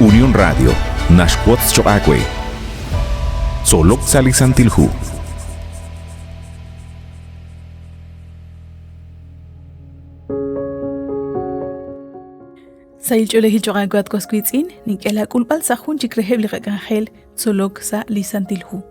Unión Radio naxwotz choq' aawe. Tzolok sa' li Santil Hu. Sahil ch'oolejil choq' aawe at was wiitz'in, nink'e laak'ulb'al sa' jun chik reheb' li qak'anjel tzolok sa' li Santil Hu.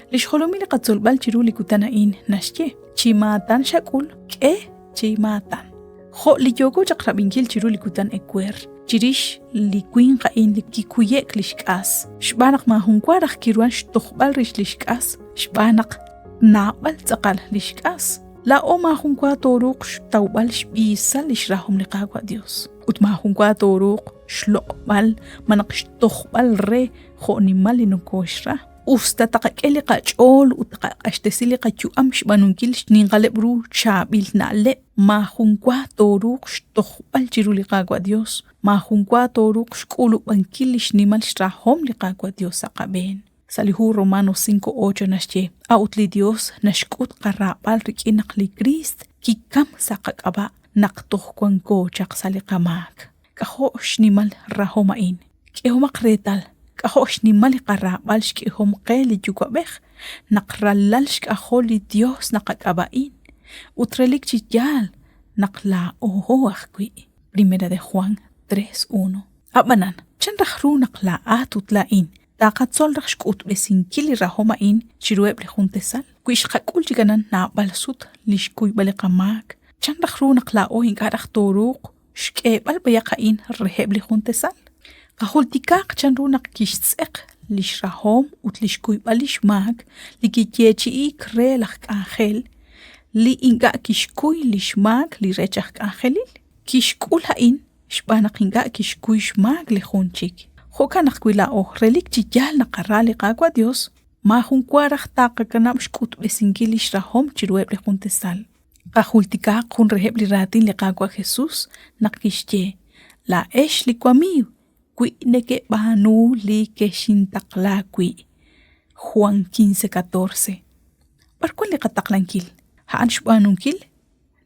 Li xjolomil li qatzolb'al chiru li kutan a'in naxye, chi maatan xak'ul, k'e chi maatan. Jo' li yooko chaq rab'inkil chiru li kutan ewer, chirix li winq a'in li kikuye'k li xk'as, xb'aan naq maajunwa raj kiruhan xtojb'al rix li xk'as, xb'aan naq naab'al tz'aqal li xk'as. Laa'o maajunwa tooruuq xtawb'al xb'iisal li xrahom li Qaawa' Dios, ut maajunwa tooruuq xloq'b'al malaj xtojb'al re jo' nimal li nokooxra. Us ta taqak'e li qach'ool ut taqaq'axtesi li qayu'am xb'aanunkil xninqaleb' ru chaab'il na'leb', maajunwa tooruuq xtojb'al chiru li Qaawa' Dios, maajunwa tooruuq xk'ulub'ankil li xnimal xrahom li Qaawa' Dios sa' qab'een. Sa' li hu Romanos 5:8 naxye, A'ut li Dios naxk'ut qaraab'al rik'in naq li Kriist kikam sa' qak'ab'a' naq toj wanko chaq sa' li qamaak. K'ajo' xnimal rahom a'in! K'ehomaq reetal, k'ajo' xnimal li qaraab'al xk'ehom qe li Yuwa'b'ej, naq ralal xk'ajol li Yos naqak'ab'a'in, ut relik chi yaal naq laa'o ajwi'. Primera de Juan 3:1. Ab'anan, chan raj ru naq laa'at ut laa'in taqatzol raj xk'utb'esinkil li rahom a'in chiruheb' li jun tasal? Wi xqak'ul chik anan naab'al sut li xkuyb'al li qamaak, chan raj ru naq laa'o ink'a' raj tooruuq xk'eeb'al b'ayaq a'in reheb' li jun tasal? Qajultikaaq chanru naq kixtz'eq li xrahom ut li xkuyb'al li xmaak li kiyeechi'iik re laj k'anjel li ink'a' kixkuy li xmaak li rech aj k'anjelil. Kixk'ul a'in xb'aan naq ink'a' kixkuy xmaak li jun chik. Jo'kan naq wi laa'o relik chi yaal naqara li Qaawa' Dios, maajun wa raj taqakanab' xk'utb'esinkil lix rahom chiruheb' li jun tasal. Qajultikaaq jun reheb' li raatin li Qaawa' Jesus naq kixye, Laa'ex li wamiiw wi nekeb'aanu li kexintaqla wi'. Juan 15:14. B'ar wan li qataqlankil? A'an xb'aanunkil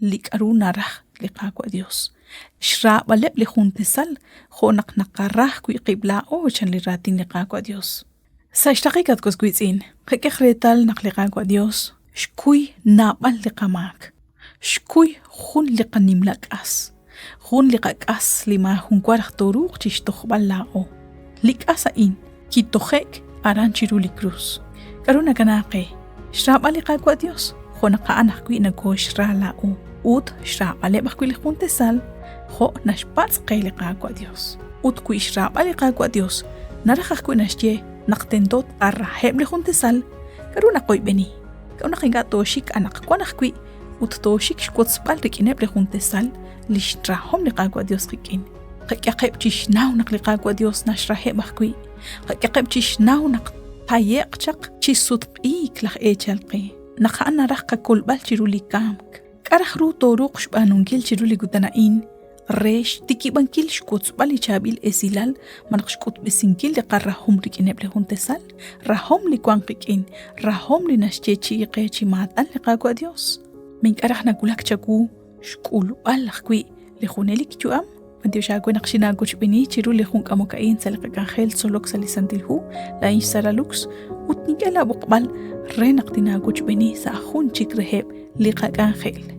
li k'aru naraj li Qaawa' Dios. Xraab'aleb' li jun tasal jo' naq naqara ajwi' qib' laa'o, chan li raatin li Qaawa' Dios. Sa' xraqik, at was wiitz'in, qak'ehaq reetal naq li Qaawa' Dios xkuy naab'al li qamaak. Xkuy jun li qanimla k'as, jun li qak'as li maajunwa raj tooruuq chixtojb'al laa'o. Li k'as a'in kitoje'k aran chiru li krus. K'aru nakanaaq qe? Xraab'al li Qaawa' Dios, jo' naq a'an ajwi' nokooxra laa'o, ut xraab'aleb' ajwi' li jun tasal jo' naxpatz' qe li Qaawa' Dios. Ut wi xraab'al li Qaawa' Dios naraj ajwi' naxye naq tento tqaraheb' li jun tasal, k'aru naqoyb'eni? K'aru naq ink'a' tooxik anaqwan ajwi' ut tooxik xwotzb'al rik'ineb' li jun tasal li xrahom li Qaawa' Dios qik'in? Qak'ehaqeb' chixnaw naq li Qaawa' Dios naxraheb' ajwi'. Qak'ehaqeb' chixnaw naq taye'q chaq chi sutq'iik laj eechal qe, naq a'an naraj qakolb'al chiru li kamk. K'a' raj ru tooruuq xb'aanunkil chiru li kutan a'in re xtikib'ankil xwotzb'al li chaab'il esilal malaj xk'utb'esinkil li qarahom rik'ineb' li jun tasal? Rahom li wank qik'in, rahom li naxyeechi'i qe chi maatan li Qaawa' Dios. Ma ink'a' raj nawulak chawu xk'ulb'al ajwi' li junelik yu'am? B'antiox aawe naq xinaawochb'eeni chiru li jun k'amok a'in sa' li qak'anjel tzolok sa' li Santil Hu, laa'in xSara Lux, ut nink'e laab'oqb'al re naq tinaawochb'eeni sa' jun chik reheb' li qak'anjel.